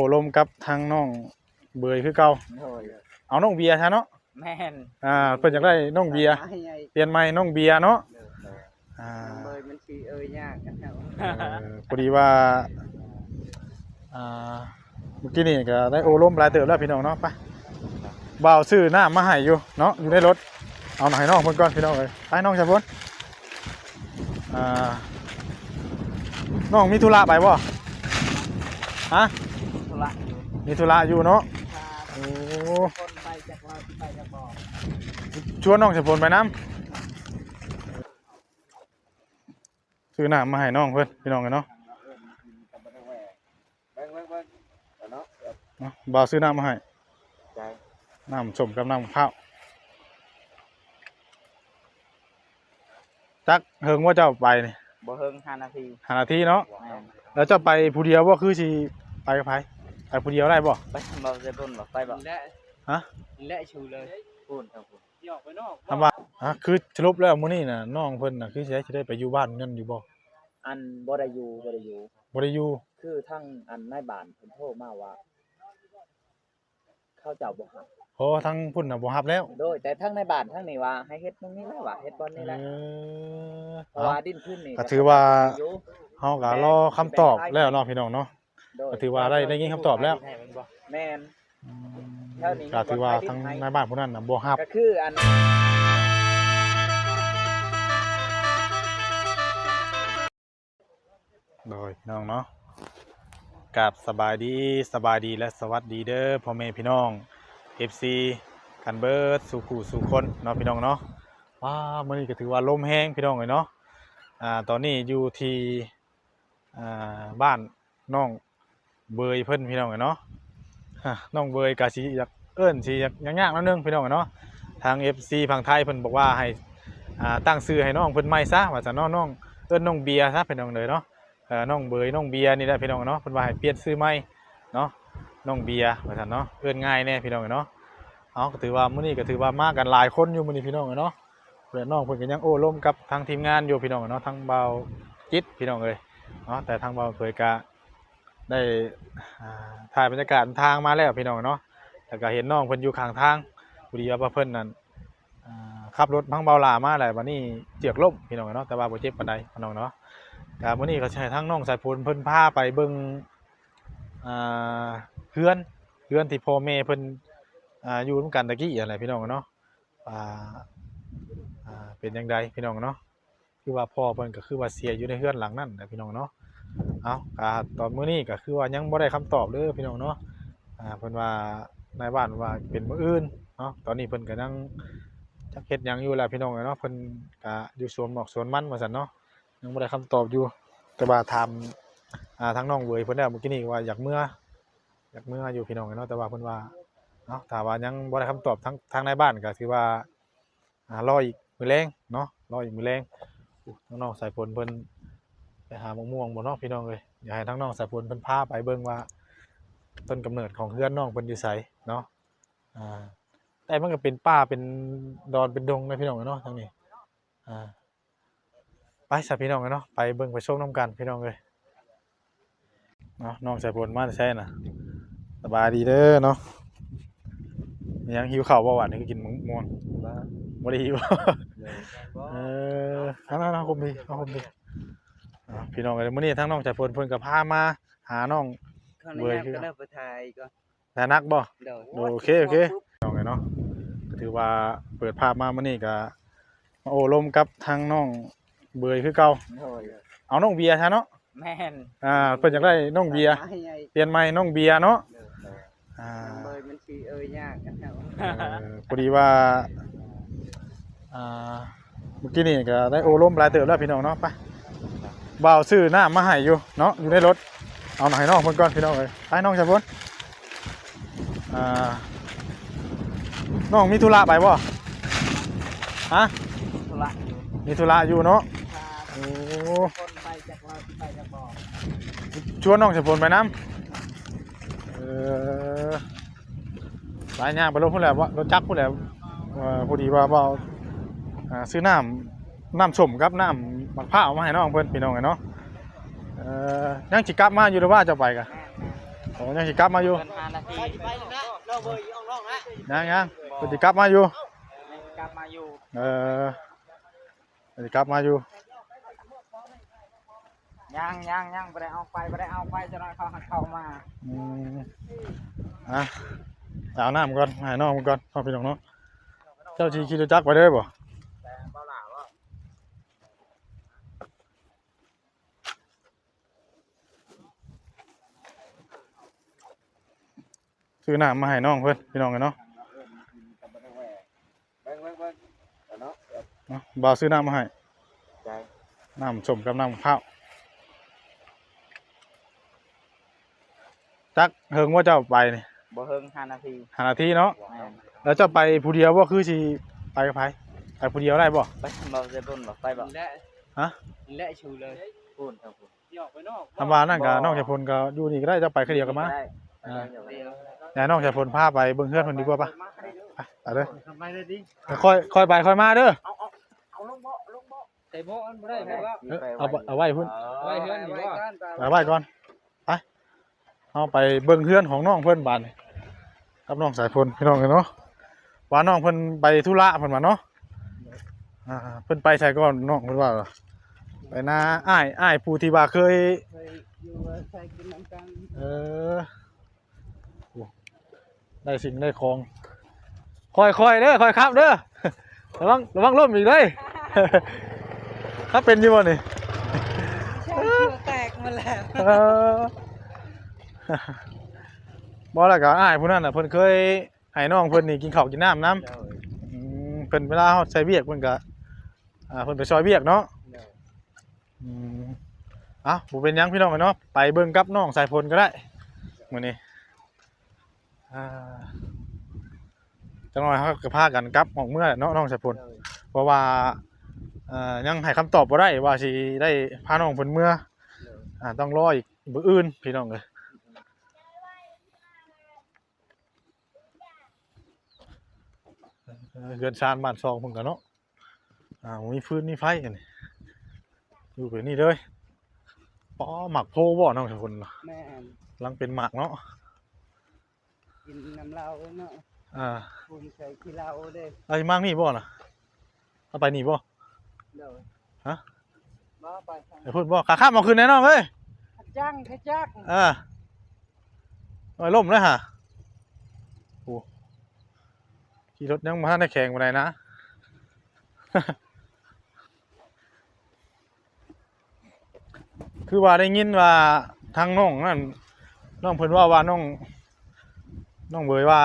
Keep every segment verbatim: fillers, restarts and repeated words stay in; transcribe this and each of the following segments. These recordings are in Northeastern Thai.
อ้ลมกับทางน้องเบยคือเก่า โดย เอาน้องเบียร์ซะเนาะ แม่น อ่า เพิ่นอยากได้น้องเบียร์ ใส่มาให้ใหญ่ เปลี่ยนใหม่น้องเบียร์เนาะ โดย โดย อ่า น้องเบยมันสิเอ่ยยากกันแล้ว เออ พอดีว่า อ่า เมื่อกี้นี่ก็ได้โอ้ลมหลายเติบแล้วพี่น้องเนาะ ไป บ่าวซื้อน้ำมาให้อยู่เนาะ อยู่ในรถ เอาให้น้องเพิ่นก่อนพี่น้องเอ้ย ไปน้องชายพล อ่า น้องมีธุระไปบ่ ฮะ ธุระอยู่ มีธุระอยู่เนาะ ครับ โอ้ คนไปจากลาวที่ไปจากบ่อ ชวนน้องชายพลไปนำ ซื้อน้ำมาให้น้องเพิ่นพี่น้องเอ้ยเนาะ เบิ่งเบิ่งเบิ่งเอาเนาะ เนาะ บ่าวซื้อน้ำมาให้ ใจ น้ำส้มกับน้ำมะพร้าว จักเฮิงว่าเจ้าไปนี่ บ่เฮิง ห้านาที ห้านาทีเนาะ แม่น แล้วเจ้าไปผู้เดียวบ่ คือสิไปกับไผ ไปผู้เดียวได้บ่ ไปบ่าวเซบุญบ่ ไปบ่ และ ฮะ และชูเลย พูดครับผม ทำว่า อ่ะ คือสรุปแล้วมื้อนี้น่ะ น้องเพิ่นน่ะ คือสิได้ สิได้ไปอยู่บ้านนั่นอยู่บ่ อันบ่ได้อยู่ บ่ได้อยู่ บ่ได้อยู่ คือทางอันนายบ้านเพิ่นโทรมาว่า เขาเจ้าบ่รับ โอ้ ทางพุ่นน่ะบ่รับแล้ว โดย แต่ทางนายบ้านทางนี้ว่าให้เฮ็ดตรงนี้แหละ ว่าเฮ็ดบ่อนนี้แหละ เออ เพราะว่าดินพื้นนี่ ก็ถือว่า อยู่ เฮาก็รอคำตอบแล้วเนาะพี่น้องเนาะ โดย ก็ถือว่าได้ ได้ยินคำตอบแล้ว แม่น อืม แถวนี้ ก็ถือว่าทางนายบ้านผู้นั้นน่ะบ่รับ ก็คืออัน โดยพี่น้องเนาะ กราบสบายดี สบายดีและสวัสดีเด้อพ่อแม่พี่น้อง เอฟซี กันเบิดสู่ผู้สู่คนเนาะพี่น้องเนาะ ว้า มื้อนี้ก็ถือว่าลมแฮงพี่น้องเอ้ยเนาะ อ่า ตอนนี้อยู่ที่ อ่า บ้านน้องเบยเพิ่นพี่น้องเอ้ยเนาะ ฮะ น้องเบยก็สิอยากเอิ้นสิอยากยากๆหน่อยนึงพี่น้องเอ้ยเนาะ ทาง เอฟซี ฝั่งไทยเพิ่นบอกว่าให้ อ่า ตั้งชื่อให้น้องเพิ่นใหม่ซะว่าซั่นเนาะ น้อง เอิ้นน้องเบียร์ซะพี่น้องเอ้ยเนาะ เอ่อ น้องเบย น้องเบียร์นี่แหละพี่น้องเนาะ เพิ่นว่าให้เปลี่ยนชื่อใหม่เนาะ น้องเบียร์ว่าซั่นเนาะ เอิ้นง่ายแน่พี่น้องเนาะ เอา ก็ถือว่ามื้อนี้ก็ถือว่ามากันหลายคนอยู่มื้อนี้พี่น้องเนาะ เพื่อนน้องเพิ่นก็ยังโอ้ลมกับทางทีมงานอยู่พี่น้องเนาะ ทางบ่าวจิตพี่น้องเอ้ยเนาะ แต่ทางบ่าวเผยก็ได้ อ่า ถ่ายบรรยากาศทางมาแล้วพี่น้องเนาะ แล้วก็เห็นน้องเพิ่นอยู่ข้างทาง พอดีว่าเพิ่นนั่น อ่า ขับรถพังเบาหลามาแล้ว บัดนี้เจือกล้มพี่น้องเนาะ แต่ว่าบ่เจ็บปานใดพี่น้องเนาะ ก็มื้อนี้ก็สิให้ทางน้องสายฝนเพิ่นพาไปเบิ่ง อ่า เฮือน เฮือนที่พ่อแม่เพิ่น อ่า อยู่นำกันตะกี้นั่นแหละพี่น้องเนาะ อ่า อ่า เป็นจั่งใดพี่น้องเนาะ คือว่าพ่อเพิ่นก็คือว่าเสียอยู่ในเฮือนหลังนั้นแหละพี่น้องเนาะ เอา ก็ตอนมื้อนี้ก็คือว่ายังบ่ได้คำตอบเด้อพี่น้องเนาะ อ่า เพิ่นว่านายบ้านว่าเป็นมื้ออื่นเนาะ ตอนนี้เพิ่นก็ยังจักเฮ็ดหยังอยู่แหละพี่น้องเนาะ เพิ่นก็อยู่สวนหมากสวนมันว่าซั่นเนาะ ยังบ่ได้คำตอบอยู่ แต่ว่าถาม อ่า ทางน้องเวยเพิ่นแล้วเมื่อกี้นี้ว่าอยากเมือ อยากเมืออยู่พี่น้องเนาะ แต่ว่าเพิ่นว่า เนาะ ถ้าว่ายังบ่ได้คำตอบทาง ทางนายบ้านก็ถือว่า อ่า รออีกมื้อแลงเนาะ รออีกมื้อแลง อู้ ทางน้องสายฝนเพิ่นไปหาหมากม่วงบ่เนาะพี่น้องเอ้ย อยากให้ทางน้องสายฝนเพิ่นพาไปเบิ่งว่าต้นกำเนิดของเฮือนน้องเพิ่นอยู่ไสเนาะ อ่า แต่มันก็เป็นป่าเป็นดอนเป็นดงนะพี่น้องเนาะทางนี้ อ่า ไปซะพี่น้องเนาะ ไปเบิ่งไปชมนำกันพี่น้องเอ้ย เนาะ น้องสายฝนมาแต่ไสน่ะ สบายดีเด้อเนาะ ยังหิวข้าวบ่หวานนี่ คือกินมะม่วง บ่ บ่ได้หิว เลย เออ เอาๆๆ คมดี เอาคมดี อ่ะ พี่น้องเอ้ย มื้อนี้ทางน้องสายฝนเพิ่นก็พามาหาน้อง ขออนุญาต เว้ย คือ ก็ได้ไปถ่ายก่อน ถ่ายหนักบ่ โดย โอเค โอเค น้องเอ้ยเนาะ ก็ถือว่าเปิดภาพมามื้อนี้ก็มาโอ้ลมกับทางน้องเบยคือเก่า โดย เอาน้องเบียร์ซะเนาะ แม่น อ่า เพิ่นอยากได้น้องเบียร์ ใส่มาให้ใหญ่ เปลี่ยนใหม่น้องเบียร์เนาะ โดย โดย อ่า น้องเบยมันสิเอ่ยยากกันแล้ว เออ พอดีว่า อ่า เมื่อกี้นี่ก็ได้โอ้ลมหลายเติบแล้วพี่น้องเนาะ ไป บ่าวซื้อน้ำมาให้อยู่เนาะ อยู่ในรถ เอาให้น้องเพิ่นก่อนพี่น้องเอ้ย ไปน้องชายพล อ่า น้องมีธุระไปบ่ ฮะ ธุระอยู่ มีธุระอยู่เนาะ ครับ โอ้ คนไปจากลาวที่ไปจากบ่อ ชวนน้องชายพลไปนำ เออ ไปย่างไปรถพู้นแหละ รถจักรพู้นแหละ เอ่อ พอดีว่าบ่าว อ่า ซื้อน้ำ น้ำส้มกับน้ำมะพร้าวมาให้น้องเพิ่นพี่น้องเอ้ยเนาะ เอ่อ ยังสิกลับมาอยู่หรือว่าจะไปกะ โอ้ ยังสิกลับมาอยู่ เกินห้านาที ไปแล้วเนาะ เราเบอร์อีออกนอกนะ ยังยัง เพิ่นสิกลับมาอยู่ ยังกลับมาอยู่ เออ เพิ่นสิกลับมาอยู่ ยังยังยังบ่ได้เอาไป บ่ได้เอาไป เจ้าหน้าที่เขาเข้ามา อืม อ่ะ เอาน้ำก่อน ให้น้องมันก่อน พ่อพี่น้องเนาะ เจ้าสิขี่รถจักรไปเลยบ่ ซื้อน้ำมาให้น้องเพิ่น พี่น้องเอ้ยเนาะ เบิ่งเบิ่งเบิ่งเอาเนาะ เนาะ บ่าวซื้อน้ำมาให้ ใจ น้ำส้มกับน้ำข้าว จักเฮิงว่าเจ้าไปนี่ บ่เฮิง ห้านาที ห้านาทีเนาะ แม่น แล้วเจ้าไปผู้เดียวบ่ คือสิไปกับไผ ไปผู้เดียวได้บ่ ไปบ่าวเซบุญบ่ ไปบ่ และ ฮะ และชูเลย พูนครับผม ทำว่านั่นก็ บ่ น้องชายพลก็อยู่นี่ก็ได้ เจ้าไปคนเดียวก็มา ได้ อ่า เดี๋ยว แต่น้องชายพลพาไปเบิ่งเฮือนเพิ่นดีกว่าปะ ไป ไปเด้อ ไปเลยดิ ค่อย ค่อยไปค่อยมาเด้อ เอา เอา เอาลงเบาะ ลงเบาะ ใส่เบาะมันบ่ได้ เออ เอาไป เอาไว้พุ่น ไว้เฮือนดีกว่า เอาไว้ก่อน ไป เอาไปเบิ่งเฮือนของน้องเพิ่นบาดนี้ กับน้องสายพล พี่น้องเอ้ยเนาะ ว่าน้องเพิ่นไปธุระเพิ่นว่าเนาะ อ่า เพิ่นไปไสก่อน น้องเพิ่นว่า ไปนาอ้าย อ้ายผู้ที่ว่าเคย เคยอยู่อาศัยกินนำกัน เออ โอ้ ได้สิ่งได้ของ ค่อยๆเด้อ ค่อยขับเด้อ ระวัง ระวังล้มอีกเด้อ ขับเป็นอยู่บ่นี่ ช่างเกือแตกหมดแล้ว เออ บ่ แล้วก็อ้ายผู้นั้นน่ะ เพิ่นเคยให้น้องเพิ่นนี่กินข้าวกินน้ำนำ อืม เพิ่นเวลาเฮาใส่เวียกเพิ่นก็ อ่า เพิ่นไปซอยเวียกเนาะ อืม เอ้า บ่เป็นหยังพี่น้องเอ้ยเนาะ ไปเบิ่งกับน้องสายพลก็ได้ มื้อนี้ อ่า จักหน่อยเฮาก็พากันกลับออกเมือแหละเนาะ น้องสายพล เพราะว่า เอ่อ ยังให้คำตอบบ่ได้ว่าสิได้พาน้องเพิ่นเมือ อ่า ต้องรออีกมื้ออื่นพี่น้องเอ้ย เอ่อ เฮือนซานบ้านซองเพิ่นก็เนาะ อ่า บ่มีฟืนมีไฟกันนี่ อยู่แบบนี้เลย ป๋อ หมากโพบ่น้องสายพลเนาะ แม่น กำลังเป็นหมากเนาะ กินน้ำเหล้าเนาะ อ่า ภูมิใจขี้เหล้าเด้ เอาสิมางนี่บ่น่ะ เอาไปนี่บ่ โดย ฮะ บ่ไปทาง ไปพุ่นบ่ ขาข้ามเอาคืนแน่น้องเอ้ย ขะจัง ขะจัง เออ โอ้ย ล้มเลยฮะ โอ้ ขี่รถยังบ่ทันได้แข็งปานใดนะ คือว่าได้ยินว่าทางน้องนั่น น้องเพิ่นว่า ว่าน้อง น้องเบยว่า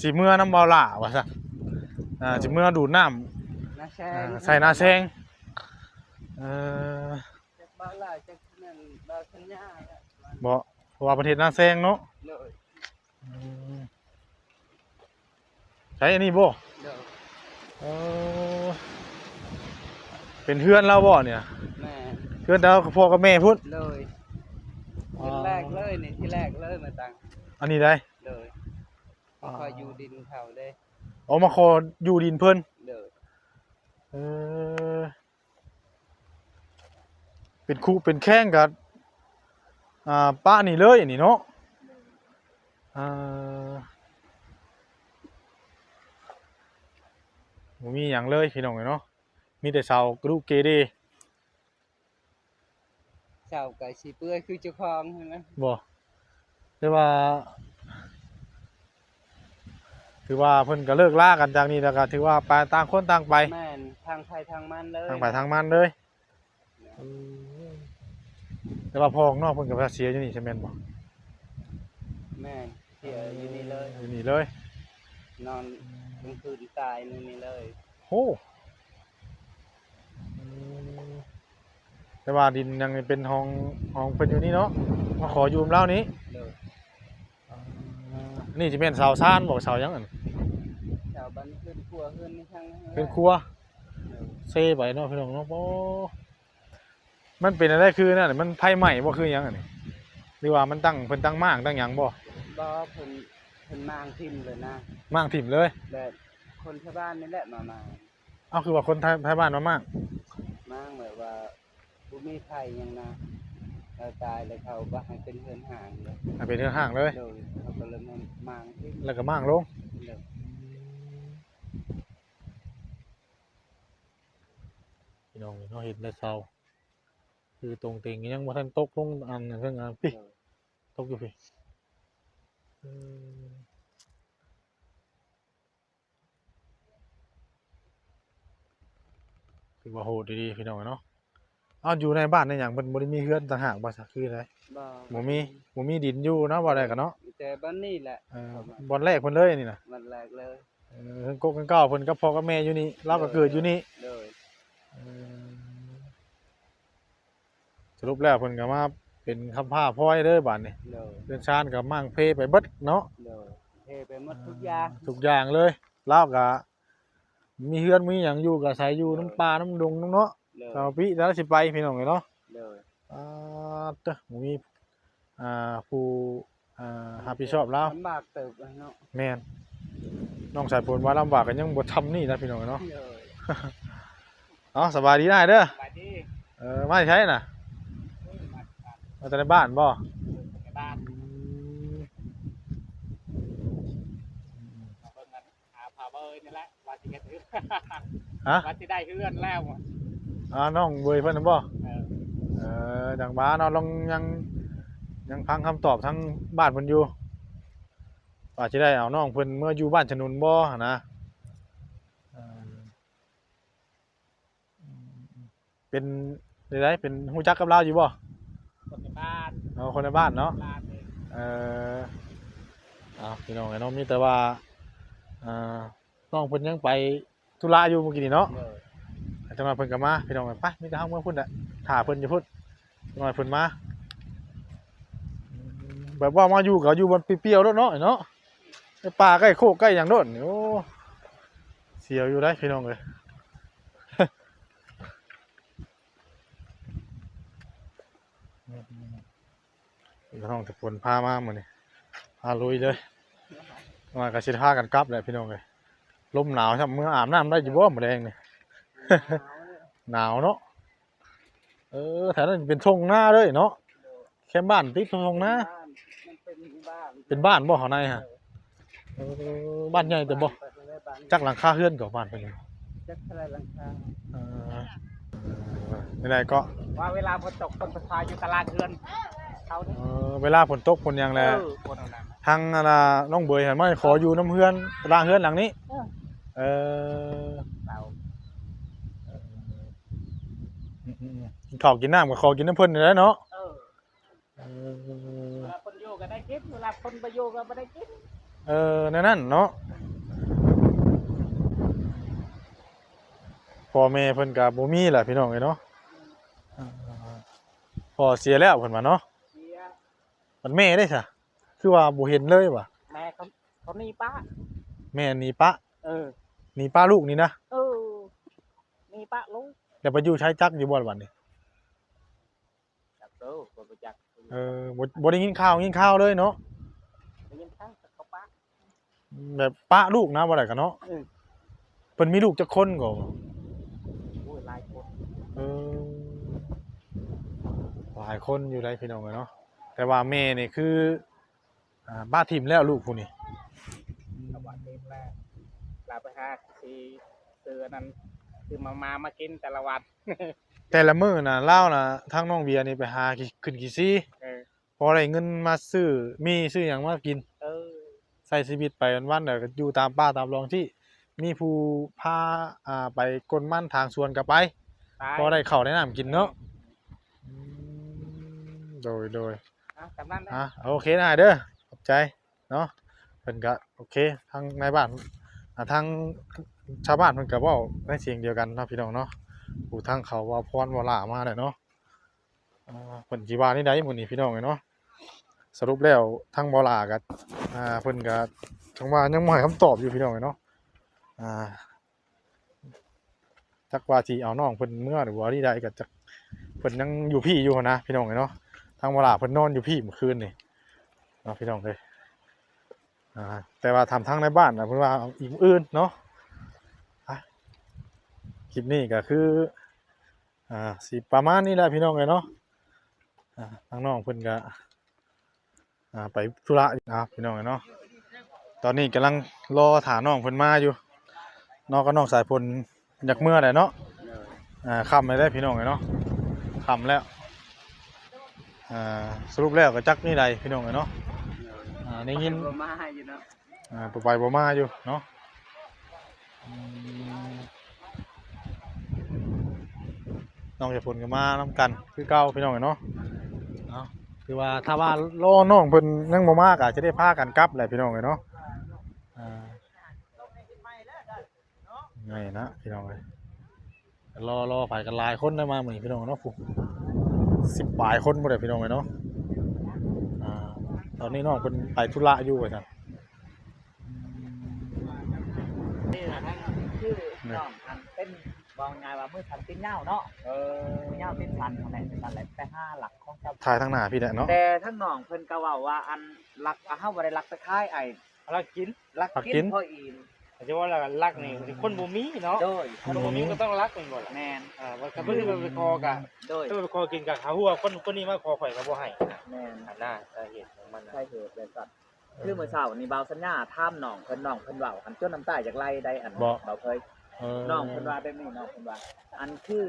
สิเมือนำบ่าวหล้าว่าซั่น อ่า สิเมือดูดน้ำ นาแซง อ่า ใส่นาแซง เออ จักบ่าวหล้า จักนั่น บ่าวสัญญาแหละ บ่ เพราะว่าประเทศนาแซงเนาะ โดย อืม ใช่อันนี้บ่ โดย เออ เป็นเฮือนลาวบ่เนี่ย แม่ เฮือนลาวกับพ่อกับแม่พุ้น โดย อ๋อ ทีแรกเลยนี่ ทีแรกเลยมาตั้ง อันนี้ได้ โดย อ๋อ มาขออยู่ดินเขาเด้ อ๋อ มาขออยู่ดินเพิ่น โดย เออ เป็นคุเป็นแข้งกับ อ่า ปะนี่เลยอันนี้เนาะ อ่า บ่มีหยังเลยพี่น้องเอ้ยเนาะ มีแต่เสากระดูกเกเร เสาก็สิเปื่อยคือเจ้าของหั้นนะ บ่ แต่ว่า ถือว่าเพิ่นก็เลิกลากันจากนี้แล้วก็ถือว่าไปต่างคนต่างไป แม่น ทางไผทางมันเลย ทางไผทางมันเลย อืม แต่ว่าพ่อของน้องเพิ่นก็เสียอยู่นี่ใช่แม่นบ่ แม่น เสียอยู่นี่เลย อยู่นี่เลย นอนกลางคืนตายอยู่นี่เลย โห อืม แต่ว่าดินยังเป็นของ ของเพิ่นอยู่นี่เนาะ มาขออยู่นำลาวนี้ โดย อ่า อันนี้สิแม่นเสาซานบ่ เสาหยังอันนี้ เสาบ้านเฮือนครัว เฮือนในทาง เฮือนครัว โดย เซไปเนาะพี่น้องเนาะ โอ้ มันเป็นอะไรคือนั่น มันไฟไหม้บ่คือหยังอันนี้ หรือว่ามันตั้ง เพิ่นตั้งม่างตั้งหยังบ่ บ่ เพิ่น เพิ่นม่างถิ่มเลยนะ ม่างถิ่มเลย แบบคนชาวบ้านนี่แหละมาม่าง เอ้า คือว่าคนไท ไทบ้านมาม่าง ม่างแบบว่าบ่มีไผหยังนะ เราตายแล้วเขาบ่ให้เป็นเฮือนห้างเลย ให้เป็นเฮือนห้างเลย โดย เขาก็เลยมาหม่างที่ แล้วก็หม่างลง โดย พี่น้องเนาะ เห็นแต่เสา คือตรงเต็งยังบ่ทันตกลงอันนั้นเพิ่งอัน โดย พี่ ตกอยู่พี่ เออ ถือว่าโหดดีๆ พี่น้องเนาะ เอาอยู่ในบ้านในหยังเพิ่นบ่ได้มีเฮือนต่างหากบ่ซะ คือได บ่ บ่มี บ่มีดินอยู่เนาะ บ่ได้กันเนาะ แต่บ้านนี่แหละ เออ เข้ามา บ่อนแรกเพิ่นเลยนี่นะ บ้านแรกเลย เออ เฮือนกกเฮือนเก่าเพิ่นกับพ่อกับแม่อยู่นี่ ลาวก็เกิดอยู่นี่ โดย เออ สรุปแล้วเพิ่นก็มาเป็นคำพร้าพลอยเด้อบาดนี้ โดย เฮือนซานก็หม่างเพไปเบิดเนาะ โดย เพไปหมดทุกอย่าง ทุกอย่างเลย ลาวก็มีเฮือนมีหยังอยู่ก็อาศัยอยู่นำป่านำดงนำเนาะ โดย เท่าปีแต่ละสิไปพี่น้องเอ้ยเนาะ โดย อ่า เด้อ บ่มี อ่า ผู้ อ่า รับผิดชอบลาว ลำบากเติบเลยเนาะ แม่น น้องสายฝนว่าลำบากก็ยังบ่ทำนี่นะพี่น้องเนาะ โดย เอา สบายดีนะเด้อ สบายดี เออ มาจากไสน่ะ มาจากบ้าน มาจากในบ้านบ่ เออ จากในบ้าน อืม มาเบิ่งกัน หาพาเบยนี่แหละ ว่าสิเฮ็ดเฮือน ฮะ ว่าสิได้เฮือนแล้วอะ อ่า น้องเบยเพิ่นน่ะบ่ เออ เออ จังหวะเนาะ ลองยัง ยังฟังคำตอบทางบ้านเพิ่นอยู่ ว่าสิได้เอาน้องเพิ่นเมืออยู่บ้านชะนุนบ่หั้นนะ เออ เป็นใดๆ เป็น รู้จักกับลาวอยู่บ่ คนในบ้าน อ๋อ คนในบ้านเนาะ บ้านเอง เออ เอาพี่น้องเอ้ยเนาะ มีแต่ว่า อ่า น้องเพิ่นยังไปธุระอยู่เมื่อกี้นี้เนาะ เออ จักหน่อยเพิ่นก็มา พี่น้องเอ้ย ไป มีแต่เฮาเมือพุ้นแหละ ถ่าเพิ่นอยู่พุ้น จักหน่อยเพิ่นมา แบบว่ามาอยู่ก็อยู่บ่อนเปรียวๆ โลดเนาะ เนาะ ใกล้ป่าใกล้โคกใกล้หยังโลดนี่ โอ้ เสียวอยู่ได้พี่น้องเอ้ย พี่น้องแต่ฝนพามามื้อนี้ พาลุยเลย มาก็สิพากันกลับแหละพี่น้องเอ้ย ลมหนาวช่ำ เมืออาบน้ำได้อยู่บ่มื้อแลงนี่ หนาวเนาะ เออ แถวนั้นเป็นทุ่งนาเลยเนาะ แคมบ้านติดทุ่งนา บ้าน มันเป็นบ้าน เป็นบ้านบ่ข้างในฮะ เออ บ้านใหญ่แต่บ่ บ้าน จักหลังคาเฮือนก็บ้านเพิ่น จักเท่าไหร่หลังคา เออ นี่แหละก็ ว่าเวลาฝนตกคนไปพาอยู่ตลาดเฮือนเขานี่ เออ เวลาฝนตกฝนหยังแหละ เออ คนเอาน้ำ ทางอันน่ะน้องเบยหันมาขออยู่นำเฮือน ตลาดเฮือนหลังนี้ เออ เออ เสา อืมๆๆ กินข้าวกินน้ำก็ขอกินนำเพิ่นนี่แหละเนาะ เออ เออ เวลาคนอยู่ก็ได้กิน เวลาคนบ่อยู่ก็บ่ได้กิน เออ แนวนั้นเนาะ พ่อแม่เพิ่นก็บ่มีแหละพี่น้องเอ้ยเนาะ เออ พ่อเสียแล้วเพิ่นว่าเนาะ เสีย มันแม่เด้ซะ คือว่าบ่เห็นเลยว่ะ แม่เขา เขาหนีปะ แม่หนีปะ เออ หนีปะลูกนี่นะ เออ หนีปะลูก แล้วไปอยู่ไสจักอยู่บ่ล่ะบัดนี้ จักเด้อ บ่รู้จัก เออ บ่ บ่ได้ยินข่าว ยินข่าวเลยเนาะ ได้ยินข่าวแต่เขาปะ แบบปะลูกนะ ว่าได้กันเนาะ เออ เพิ่นมีลูกจักคนก็ โอ้ย หลายคน เออ หลายคนอยู่ได้พี่น้องเอ้ยเนาะ แต่ว่าแม่นี่คือ อ่า ปะถิ่มแล้วลูกผู้นี้ สวัสดีแม่ ลาไปหาขี้ซื้ออันนั้น ซื้อมาม่ามากินแต่ละวัน แต่ละมื้อน่ะ ลาวน่ะ ทางน้องเบียร์นี่ไปหาขี้ ขึ้นขี้ซี้ เออ พอได้เงินมาซื้อหมี่ซื้อหยังมากิน เออ ใช้ชีวิตไปวันๆ แล้วก็อยู่ตามป่าตามหลองที่มีผู้พา อ่า ไปกวนมันถางสวนก็ไป ไป พอได้ข้าวได้น้ำกินเนาะ อืม โดย โดย อ่ะ ตามนั้นนะ อ่ะ โอเคนะเด้อ ขอบใจเนาะ เพิ่นก็โอเค ทางนายบ้าน อ่า ทางชาวบ้านเพิ่นก็เว้าในเสียงเดียวกันเนาะพี่น้องเนาะ ผู้ทางเขาว่าพรว่าลามาแหละเนาะ อ่า เพิ่นสิว่านี่ใดมื้อนี้พี่น้องเอ้ยเนาะ สรุปแล้วทางบ่าวหล้าก็ อ่า เพิ่นก็จั่งว่ายังบ่ให้คำตอบอยู่พี่น้องเอ้ยเนาะ อ่า จักว่าสิเอาน้องเพิ่นเมือหรือว่านี่ใดก็จัก เพิ่นยังอยู่พี้อยู่หั้นนะพี่น้องเอ้ยเนาะ ทางบ่าวหล้าเพิ่นนอนอยู่พี้เมื่อคืนนี่เนาะพี่น้องเอ้ย อ่า แต่ว่าถามทางในบ้านน่ะเพิ่นว่าเอาอีกมื้ออื่นเนาะ อ่ะ คลิปนี้ก็คือ อ่า สิประมาณนี้แหละพี่น้องเอ้ยเนาะ อ่า ทางน้องเพิ่นก็ อ่า ไปธุระอยู่นะครับ พี่น้องเนาะ ตอนนี้กำลังรอถ่าน้องเพิ่นมาอยู่ น้องกับน้องสายฝนอยากเมือแหละเนาะ อ่า ค่ำแล้วเด้อพี่น้องเนาะ ค่ำแล้ว อ่า สรุปแล้วก็จักนี่ใดพี่น้องเนาะ อ่า ได้ยิน บ่มาอยู่เนาะ อ่า บ่ไปบ่มาอยู่เนาะ อืม น้องสายฝนก็มานำกันคือเก่าพี่น้องเนาะ เนาะ คือว่าถ้าว่ารอน้องเพิ่นยังบ่มาก็จะได้พากันกลับแหละพี่น้องเนาะ อ่า ไงนะพี่น้องเอ้ย รอ รอไปกันหลายคนได้มามื้อนี้พี่น้องเนาะ ผู้ สิบปลายคนบ่ได้พี่น้องเอ้ยเนาะ อ่า ตอนนี้น้องเพิ่นไปธุระอยู่ว่าซั่น นี่นะทั้งชื่อน้องอันเป็น บอกง่ายว่ามือสั่นตีนยาวเนาะ เออ มือยาวตีนสั่นนั่นแหละ นั่นแหละ ไปหาหลักของเจ้า ถ่ายทางหน้าพี่แหละเนาะ แต่ทั้งน้องเพิ่นก็เว้าว่าอันหลักก็เฮาบ่ได้หลักไปขาย ไอ้ หลักกิน หลักกิน หลักกิน พออิ่ม อาจจะว่าหลักนี่ อืม คนบ่มีเนาะ โดย คนบ่มี คนบ่มีก็ต้องหลักแม่นบ่ล่ะ แม่น อ่า ว่าก็บ่ได้ว่าไปขอกะ โดย ถ้าไปขอกินกะหาหัว คน คนนี้มาขอข่อยก็บ่ให้ แม่น อันน่ะสาเหตุของมันน่ะ สาเหตุแบบนั้น คือมื้อเช้านี่บ่าวสัญญาถามน้องเพิ่น น้องเพิ่นเว้าหั้นจนน้ำตาอยากไหลได้ อัน บ่ บ่าวเผย เออ น้องเพิ่นว่าแบบนี้ น้องเพิ่นว่า อันคือ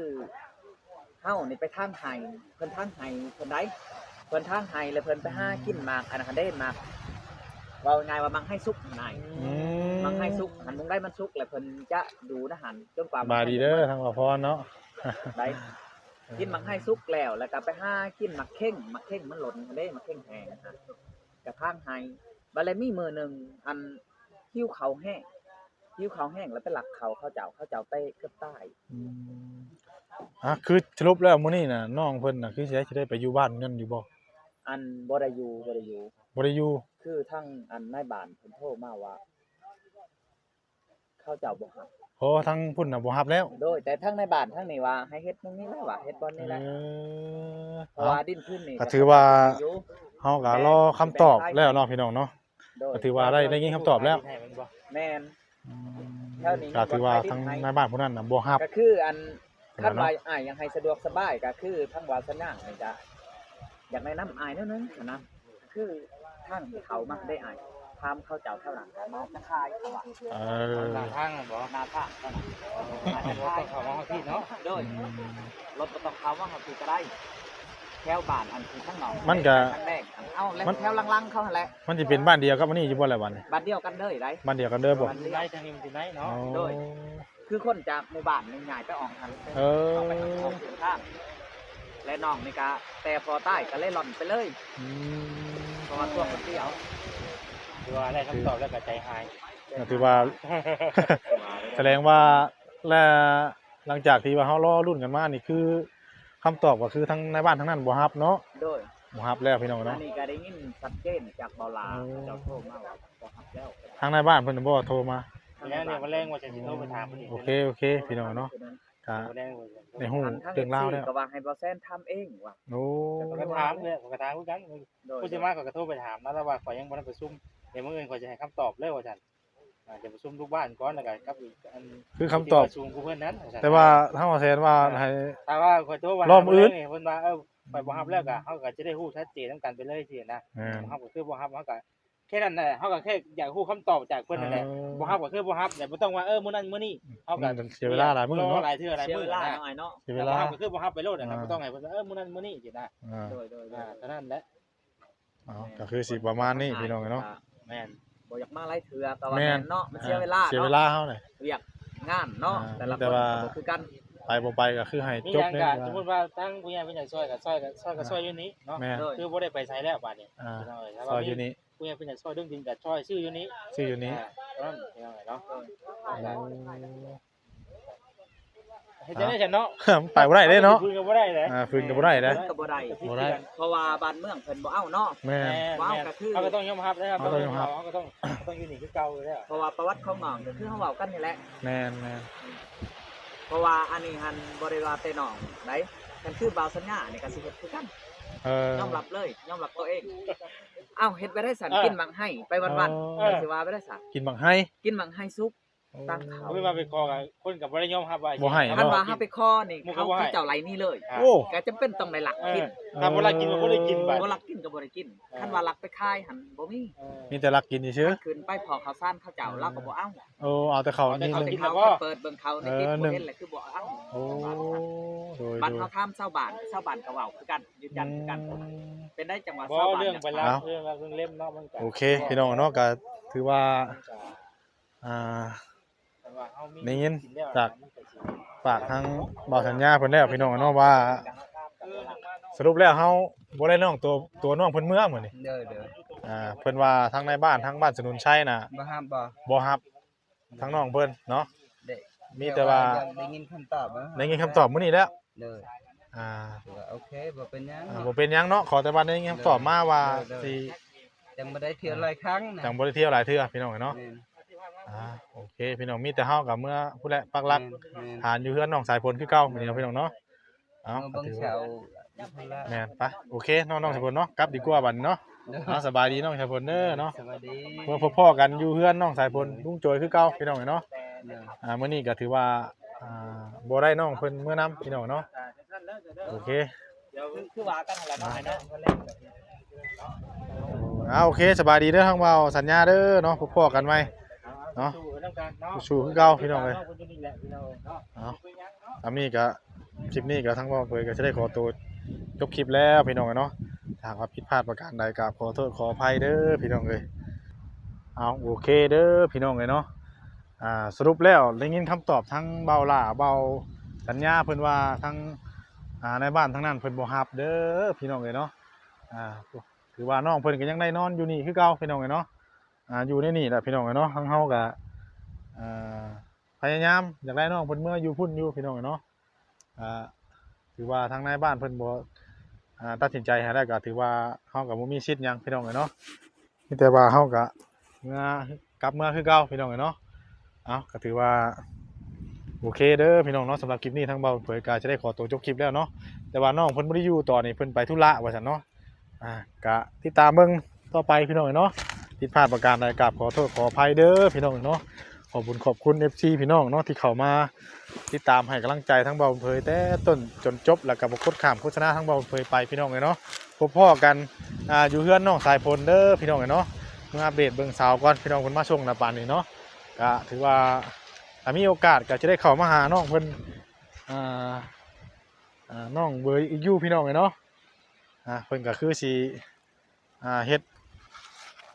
เฮานี่ไปทางไฮ่ เพิ่นทางไฮ่เพิ่นได้ เพิ่นทางไฮ่แล้วเพิ่นไปหากินหมาก อันนั้นเด้ หมาก เว้าง่ายว่าหมากไฮ่สุกหั่นน่ะ อืม หมากไฮ่สุกหั่น หม่องใดมันสุกแล้วเพิ่นจะอยู่ในหั่นจนกว่า สบายดีเด้อ ทางบ่าวพรเนาะ ได้ กินหมากไฮ่สุกแล้ว แล้วก็ไปหากินหมากเข่ง หมากเข่งมันหล่นหั่นเด้ หมากเข่งแห้งหั่น กะทางไฮ่ บัดแล้วมีมื้อหนึ่ง อัน หิวข้าวแฮง หิวข้าวแฮงแล้วไปลักข้าวเขาเจ้า เขาเจ้าเตะเกือบตาย อืม อ่ะ คือสรุปแล้วมื้อนี้น่ะ น้องเพิ่นน่ะ คือสิได้ สิได้ไปอยู่บ้านนั่นอยู่บ่ อัน บ่ได้อยู่ บ่ได้อยู่ บ่ได้อยู่ คือทางอันนายบ้านเพิ่นโทรมาว่า เขาเจ้าบ่รับ โอ้ ทางพุ้นน่ะบ่รับแล้ว โดย แต่ทางนายบ้านทางนี้ว่าให้เฮ็ดหม่องนี้แล้วว่า เฮ็ดบ่อนนี้แล้ว เออ เพราะว่าดินพื้นนี่ ก็ถือว่า อยู่ เฮาก็รอคำตอบแล้วเนาะพี่น้องเนาะ โดย ก็ถือว่าได้ ได้ยินคำตอบแล้ว แม่น อืม แถวนี้ ก็ถือว่าทางนายบ้านผู้นั้นน่ะบ่รับ ก็คืออัน นั่นแหละเนาะ คันว่าอ้ายอยากให้สะดวกสบายก็คือทางวาสนานี่ก็อยากแนะนำอ้ายแนวหนึ่งหั้นนะ คือทางที่เขามาได้อ้าย ถามเขาเจ้าแถวนั้นก็มาจะขายเขาว่า เออ หน้าทางนั่นบ่ หน้าทางนั่นน่ะ มาจะขาย เขามาฮอดพี้เนาะ โดย อืม รถบ่ต้องเข้ามาฮอดพี้ก็ได้ แถวบ้านอันที่ทางนอก มันก็ ทางแดง เอาแล้ว มัน แถวหลังๆเขาหั่นแหละ มันสิเป็นบ้านเดียวกับอันนี้อยู่บ่ล่ะบัดนี้ บ้านเดียวกันเลยได้ บ้านเดียวกันเด้อบ่ บ้านเดียว ได้ทางนี้มันสิได้เนาะ อ๋อ โดย คือคนจากหมู่บ้านนี่ย้ายไปออกหั่น เออ เอาไปทางออกเส้นทาง และน้องนี่ก็แต่พอตายก็เลยหล่อนไปเลย อืม เพราะว่าตัวคนเดียว ถือว่าได้คำตอบแล้วก็ใจหาย ก็ถือว่า แสดงว่า และหลังจากที่ว่าเฮารอลุ้นกันมานี่คือ คำตอบก็คือทางนายบ้านทางนั้นบ่รับเนาะ โดย บ่รับแล้วพี่น้อง อัน เนาะ นี้ก็ได้ยินชัดเจนจากบ่าวหลา โอ้ เจ้าโทรมาว่าบ่รับแล้ว ทางนายบ้านเพิ่นบ่โทรมา แล้วเนี่ยมาแลงว่าจะสิโทรไปถามเพิ่นอีก โอเค โอเค พี่น้องเนาะ ก็ มาแลงว่า ได้ฮู้ อันทาง เรื่องราวแล้ว เอฟซี ก็ว่าให้บ่าวแซนถามเองว่ะ โอ้ ก็ถามเลย ก็ถามคือกัน โดย ผู้สิมาก็โทรไปถามนะ แล้วว่าข้อยยังบ่ได้ประชุม เดี๋ยวมื้ออื่นข้อยจะให้คำตอบเลยว่าซั่น อ่า จะประชุมทุกบ้านก่อน แล้วก็กับอีกอัน คือคำตอบ ที่ว่าสูงกว่าเพิ่นนั้น แต่ว่าทางบ่าวแซนว่า อ่า ให้ ถ้าว่าข้อยโทรไป รอบมื้ออื่น หาเพิ่นนี่ เพิ่นว่า เออ ข้อยบ่รับแล้วก็ เฮาก็จะได้ฮู้ชัดเจนนำกันไปเลยสินะ แม่น บ่รับก็คือบ่รับ เฮาก็แค่นั้นแหละ เฮาก็แค่อยากฮู้คำตอบจากเพิ่นนั่นแหละ เออ บ่รับก็คือบ่รับ แต่บ่ต้องว่า เออ มื้อนั้นมื้อนี้ เฮาก็ มันเสียเวลาหลายมื้อเนาะ รอหลายเทื่อหลายมื้อนะ เสียเวลาหน่อยเนาะ เสียเวลา ถ้าบ่รับก็คือบ่รับไปโลดนะ อ่า บ่ต้องให้เพิ่นว่า เออ มื้อนั้นมื้อนี้สินะ อ่า โดย โดย โดย อ่า เท่านั้นแหละ เอา ก็คือสิประมาณนี้พี่น้องเนาะ แม่น บ่อยากมาหลายเทื่อ ก็ว่า แม่น แม่นเนาะ มันเสียเวลา อ่า เสียเวลา เนาะ เฮาน่ะ เวียกงานเนาะ อ่า แต่ละ มีแต่ คน ว่า ก็บ่คือกัน ไปบ่ไปก็คือให้ มี จบ หยัง ใน ก็ เวลา สมมุติว่าทางผู้ใหญ่เพิ่นอยากช่วยก็ช่วย ก็ช่วย ก็ อ่า ช่วยอยู่นี่เนาะ แม่น โดย คือบ่ได้ไปไสแล้วบาดนี้ อ่า พี่น้องเอ้ย ถ้า ช่ ว่า วยอยู่ มี นี่ ผู้ใหญ่เพิ่นอยากช่วยเรื่องดินก็ช่วยซื้ออยู่นี่ ซื้ออยู่นี่ อ่า เท่านั้นพี่น้องเอ้ยเนาะ โอ้ เฮ็ดจั่งใด๋ซั่นเนาะ ไปบ่ได้เด้เนาะ ฝืนก็บ่ได้เด้ อ่า ฝืนก็บ่ได้เด้ ก็บ่ได้ บ่ได้ เพราะว่าบ้านเมืองเพิ่นบ่เอาเนาะ แม่น แม่น บ่เอา แม่น ก็คือ เฮาก็ต้องยอมรับนะครับ เฮาก็ต้องยอมรับ เฮาก็ต้อง ก็ต้องอยู่นี่คือเก่าอยู่แล้ว เพราะว่าประวัติของน้องก็คือเฮาเว้ากันนี่แหละ แม่น แม่น เพราะว่าอันนี้หั่นบ่ได้ว่าแต่น้องได๋ คันคือบ่าวสัญญานี่ก็สิเฮ็ดคือกัน เออ ยอมรับเลย ยอมรับตัวเอง เอ้า เฮ็ดไปได้ซั่น เออ กินหมากไฮ่ไปวันๆ เออ ก็สิว่าไปได้ซั่น กินหมากไฮ่ กินหมากไฮ่สุก ตั้งเขา เพิ่นว่าไปขอกับคนกับบ่ได้ยอมรับว่า บ่ให้ คัน เนาะ ว่าเฮาไปขอนี่ หมู่ก็ เขา บ่ให้ เขาเจ้าไล่หนี้เลย อ่า โอ้ ก็จำเป็นต้องได้ลัก เออ กิน ถ้าบ่ลักกินก็บ่ได้กินไป บ่ลักกินก็บ่ได้กิน อ่า คันว่าลักไปขายหั่นบ่มี เออ มีแต่ลักกินซื่อ ขึ้นไปพอข้าวสารเขาเจ้า เออ เราก็บ่เอา ๆ โอ้เอาแต่เขา เอาแต่ นี่ เขา นึง กิน เขา แล้วก็ เปิดเบิ่งเขาใน เออ ติด หนึ่ง เห็นแหละคือบ่เอา โอ้โดย บ้าน โดย เขาถามชาวบ้านชาวบ้านก็เว้าคือกันยืนยันคือกัน อืม เป็นได้จังหวะ บ่ ชาวบ้าน เรื่อง เนี่ย ไปลัก เอา เรื่องลักเรื่องเล่มเนาะมันก็ โอเค พี่น้องเนาะก็ถือว่า มันก็ อ่า แต่ว่าเฮามี ได้ยิน กินแล้ว จาก มันก็สิ ปากทางบ่าวสัญญาเพิ่นแล้วพี่น้องเนาะว่า สรุปแล้วเฮาบ่ได้น้องตัวตัวน้องเพิ่นเมือมื้อนี้ เด้อเด้อ อ่าเพิ่นว่าทางในบ้านทางบ้านสนุนชัยน่ะ บ่ฮับบ่ บ่ฮับทางน้องเพิ่นเนาะ เด้อ มีแต่ว่า ได้ยินคำตอบบ่ ได้ยินคำตอบมื้อนี้แล้ว เด้อ อ่า ถือว่าโอเคบ่เป็นหยัง อ่าบ่เป็นหยังเนาะขอแต่ว่าได้ยินคำตอบมาว่า เด้อ สิ จังบ่ได้เที่ยวหลายครั้งนะ จังบ่ได้เที่ยวหลายเทื่อพี่น้องเนาะ แม่น อ่าโอเค พี่น้องมีแต่เฮากับเมื่อผู้แหละปักหลัก แม่นแม่น ฐานอยู่เฮือนน้องสายฝนคือเก่ามื้อนี้เนาะพี่น้องเนาะเอา เมื่อ ก็ เบิ่ง ถือ เช้า ว่าแม่นไปโอเคน้องน้องสายฝนเนาะกลับดีกว่าบัดนี้เนาะ เด้อ เอาสบายดีน้องสายฝนเด้อเนาะ สวัสดี เมื่อพบพ้อกันอยู่เฮือนน้องสายฝนลุงโจยคือเก่าพี่น้องเนาะ เด้อ อ่ามื้อนี้ก็ถือว่าอ่าบ่ได้น้องเพิ่นเมื่อน้ำพี่น้องเนาะ โอเค เดี๋ยวคือว่ากันหั่นล่ะเนาะไอ้เนาะ อ่าโอเคสบายดีเด้อทางเบาสัญญาเด้อเนาะพบพ้อกันใหม่ เนาะ สู้นำกันเนาะ สู้คือเก่าพี่น้องเอ้ย เพิ่นอยู่นี่แหละพี่น้องเนาะ เอา อันนี้ก็คลิปนี้ก็ทั้งเบาเผยก็จะได้ขอตัวจบคลิปแล้วพี่น้องเนาะถ้าหากว่าผิดพลาดประการใดก็ขอโทษขออภัยเด้อพี่น้องเอ้ยเอาโอเคเด้อพี่น้องเอ้ยเนาะอ่าสรุปแล้วได้ยินคำตอบทั้งเบาหล่าเบาสัญญาเพิ่นว่าทั้งอ่าในบ้านทั้งนั้นเพิ่นบ่ฮับเด้อพี่น้องเอ้ยเนาะอ่าถือว่าน้องเพิ่นก็ยังได้นอนอยู่นี่คือเก่าพี่น้องเอ้ยเนาะอ่าอยู่ในนี่แหละพี่น้องเอ้ยเนาะทั้งเฮาก็อ่าพยายามอยากได้น้องเพิ่นเมื่ออยู่พุ่นอยู่พี่น้องเอ้ยเนาะ อ่าถือว่าทางนายบ้านเพิ่นบ่อ่าตัดสินใจให้แล้วก็ถือว่าเฮาก็บ่มีสิทธิ์หยังพี่น้องเอ้ยเนาะมีแต่ว่าเฮาก็เมื่อกลับเมือคือเก่าพี่น้องเอ้ยเนาะเอาก็ถือว่าโอเคเด้อพี่น้องเนาะสำหรับคลิปนี้ทางเบาเผยก็จะได้ขอตัวจบคลิปแล้วเนาะแต่ว่าน้องเพิ่นบ่ได้อยู่ตอนนี้เพิ่นไปธุระว่าซั่นเนาะ อ่าก็ติดตามเบิ่งต่อไปพี่น้องเนาะผิดพลาดประการใดกราบขอโทษขออภัยเด้อพี่น้องเนาะขอบคุณขอบคุณ เอฟซี พี่น้องเนาะที่เข้ามาติดตามให้กำลังใจทั้งเบาเผยแต่ต้นจนจบแล้วก็บ่กดข้ามโฆษณาทั้งเบาเผยไปพี่น้องเนาะพบพ้อกันอ่าอยู่เฮือนน้องสายฝนเด้อพี่น้องเนาะเมื่ออัปเดตเบิ่งสาวก่อนพี่น้องเพิ่นมาส่งหน้าปานนี้เนาะก็ถือว่าถ้ามีโอกาสก็จะได้เข้ามาหาน้องเพิ่นอ่าอ่าน้องเบยอีกอยู่พี่น้องเนาะ อ่าเพิ่นก็คือสิอ่าเฮ็ด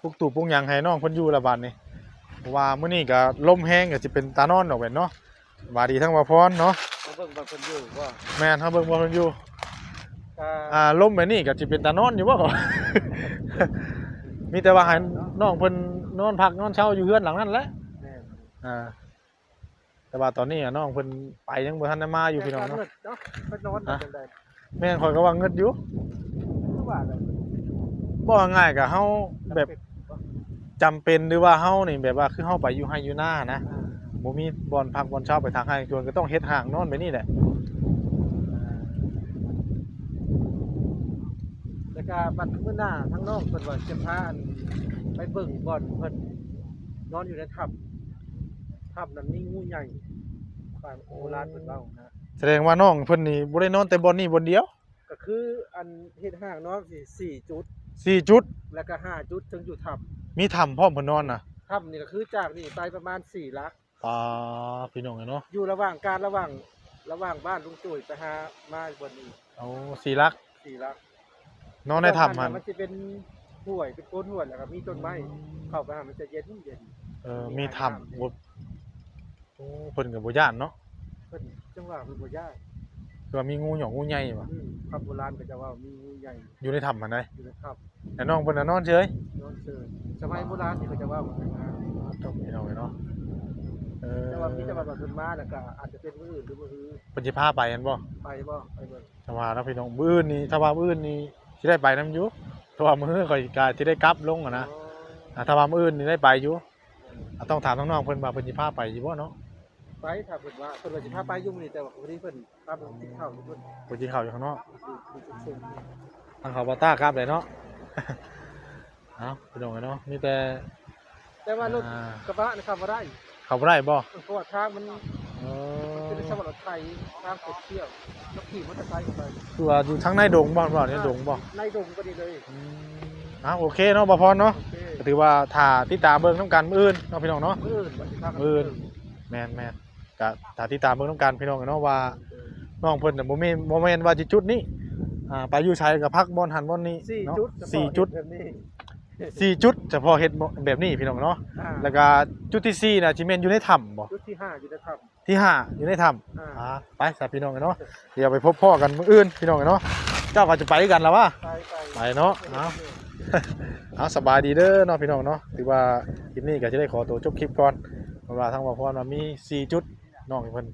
ปลูกตู้ปลูกหยังให้น้องเพิ่นอยู่ละบัดนี้เพราะว่ามื้อนี้ก็ลมแฮงก็สิเป็นตานอนดอกแม่นเนาะสบายดีทั้งบ่าวพรเนาะ มาเบิ่งบ่เพิ่นอยู่บ่ แม่นเฮาเบิ่งบ่เพิ่นอยู่ อ่า อ่าลมแบบนี้ก็สิเป็นตานอนอยู่บ่ มีแต่ว่าให้น้องเพิ่นนอนพักนอนเช้าอยู่เฮือนหลังนั้นแหละ แม่น อ่าแต่ว่าตอนนี้อะน้องเพิ่นไปยังบ่ทันได้มาอยู่พี่น้องเนาะ เนาะเพิ่นนอนจังได๋ แม่นข่อยก็ว่าเงิดอยู่ คือว่าอะไร บอกง่ายๆกับเฮาแบบจำเป็นหรือว่าเฮานี่แบบว่าคือเฮาไปอยู่ไร่อยู่นานะ อ่า บ่มีบ่อนพักบ่อนเช้าไปทางไร่จวนก็ต้องเฮ็ดห้างนอนไปนี่แหละ แล้วก็บัดมื้อหน้าทั้งน้องเพิ่นว่าจะพาอันไปเบิ่งบ่อนเพิ่นนอนอยู่ในถ้ำถ้ำนั้นมีงูใหญ่ฟังโบราณเพิ่นเล่านะ แสดงว่าน้องเพิ่นนี่บ่ได้นอนแต่บ่อนนี้บ่อนเดียว ก็คืออันเฮ็ดห้างนอนสิสี่จุด สี่จุด แล้วก็ห้าจุดถึงอยู่ถ้ำ มีถ้ำพร้อมเพิ่นนอนน่ะ ถ้ำนี่ก็คือจากนี่ไปประมาณสี่หลัก ปาพี่น้องเนาะ อยู่ระหว่างการระหว่างระหว่างบ้านลุงจุ้ยไปหามาบนนี้ โอ้สี่หลัก สี่หลัก นอนในถ้ำหั่น มันจะเป็นห้วยเป็นโคนห้วยแล้วก็มีต้นไม้เข้าไปหามันจะเย็นเย็น เออมีถ้ำบ่โอ้เพิ่นก็บ่ย่านเนาะ เพิ่นจังหวะมันบ่ยาก คือว่ามีงูหยองงูใหญ่บ่ อืมคำโบราณก็จะว่ามีงูใหญ่ อยู่ในถ้ำหั่นได อยู่ในถ้ แต่น้องเพิ่นน่ะนอนเฉย ำนอนเชิญสมัยโบราณนี่ก็จะว่าเหมือนกันนะ จบพี่น้องเนาะเออ แต่ว่ามีแต่ว่าเพิ่นมาแล้วก็อาจจะเป็นมื้ออื่นหรือมื้ออื่น เพิ่นสิพาไปหั่นบ่ ไปบ่ไปเบิ่ง ถ้าว่าเนาะพี่น้องมื้ออื่นนี่ถ้าว่ามื้ออื่นนี่สิได้ไปนำอยู่เพราะว่ามื้ออื่นข่อยก็สิได้กลับลงหั่นนะ อ่าถ้าว่ามื้ออื่นนี่ได้ไปอยู่อ่าต้องถามทางน้องเพิ่นว่าเพิ่นสิพาไปอยู่บ่เนาะ ไปถ้าเพิ่นว่าเพิ่นว่าสิพาไปอยู่มื้อนี้แต่ว่าพอดีเพิ่นพาไปกินข้าวอยู่เพิ่น ไปกินข้าวอยู่ข้างนอก อยู่อยู่เชิง ทางเขาบ่ต้ากลับเลยเนาะ เอ้าพี่น้องเนาะมีแต่ แต่ว่ารถ อ่า กระบะนี่ขับบ่ได้ เข้าบ่ได้บ่ เพราะว่าทางมัน เออ เป็นสำหรับรถไถทางกดเที่ยวแล้วขี่มอเตอร์ไซค์เข้าไป คือว่าอยู่ทางในดงบ่บ่ในดงบ่ ในดงก็ดีเลย อืมอ่ะโอเคเนาะบ่าวพรเนาะ โอเค ก็ถือว่าถ้าติดตามเบิ่งนำกันมื้ออื่นเนาะพี่น้องเนาะ มื้ออื่นวันที่ทาง มื้ออื่น แม่นแม่นก็ถ้าติดตามเบิ่งนำกันพี่น้องเนาะว่าน้องเพิ่นน่ะบ่แม่นบ่แม่นว่าสิจุดนี้อ่าไปอยู่ไสก็พักบ่อนหันบ่อนนี้ สี่ เนาะ จุด สี่จุด แบบนี้ สี่จุดเฉพาะเฮ็ดแบบนี้พี่น้องเนาะ อ่า แล้วก็จุดที่สี่น่ะสิแม่นอยู่ในถ้ำบ่ จุดที่ห้าอยู่ในถ้ ที่ห้าอยู่ในถ้ำ อ่า อ่าไปซะพี่น้องเนาะ เดี๋ยวไปพบพ้อกันมื้ออื่นพี่น้องเนาะ เจ้าก็จะไปกันแล้ววะ ำไปไป ไปเนาะ เอาเอาสบายดีเด้อเนาะพี่น้องเนาะ ถือว่าคลิปนี้ก็จะได้ขอตัวจบคลิปก่อน เพราะว่าทางบ่าวพรว่ามีสี่จุดน้องเพิ่น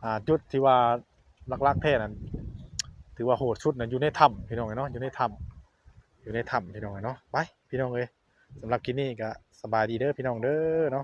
อ่าจุดที่ว่าหลักๆแท้นั้น ถือว่าโหดสุดน่ะอยู่ในถ้ำพี่น้องเนาะ อยู่ในถ้ำอยู่ในถ้ำพี่น้องเนาะ ไปพี่น้องเอ้ย สำหรับคลิปนี้ก็สบายดีเด้อพี่น้องเด้อเนาะ